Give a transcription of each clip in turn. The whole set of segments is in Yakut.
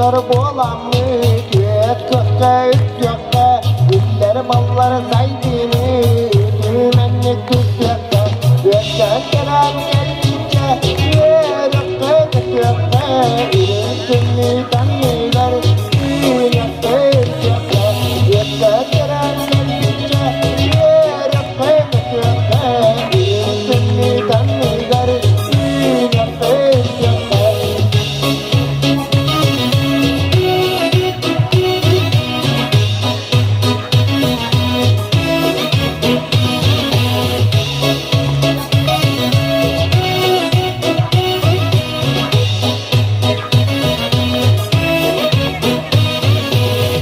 Дьоннор буоламмыт үөт көххө үттүөххэ, Үллэр баллар сайдыыны үтүмэнник күттүөххэ, Үөттэн кэлэн кэлбиччэ үөрүөххэ көтүөххэ, Үрүҥ күннүү таҥныылар үүнүөххэ үрдүөххэ, Үөттэн кэлэн кэлбиччэ үөрүөххэ көтүөххэ, Үрүҥ күннүү таҥныылар үүнүөххэ үрдүөххэ.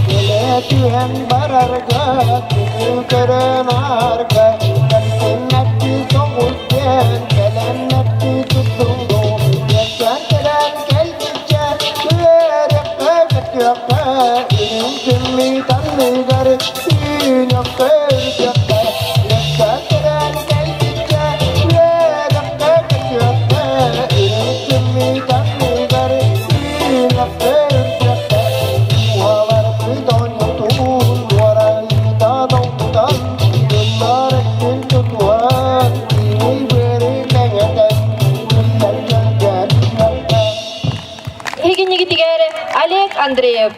Кэлэ түһэн барарга, күнү көрөн аарга, кэпсэммэттии соҕус диэн, кэлэммэттии туттуҥ Кэлэн кэлэн кэлбиччэ, үөрэххэ көтүөххэ, үрүҥ күммүт анныгар үүнүөххэ үрдүөххэ. Үөскээн кэлэн кэлбиччэ, үөрэххэ көтүөххэ, үрүҥ күммүт анныгар үүнүөххэ үрдүөххэ. Уоларбыт оонньотун, уоралыта долгутан, тыллар өттүн тутуһан, тиий-быары мэҥэтэн, Иһигиннигитигэр Олег Андреев.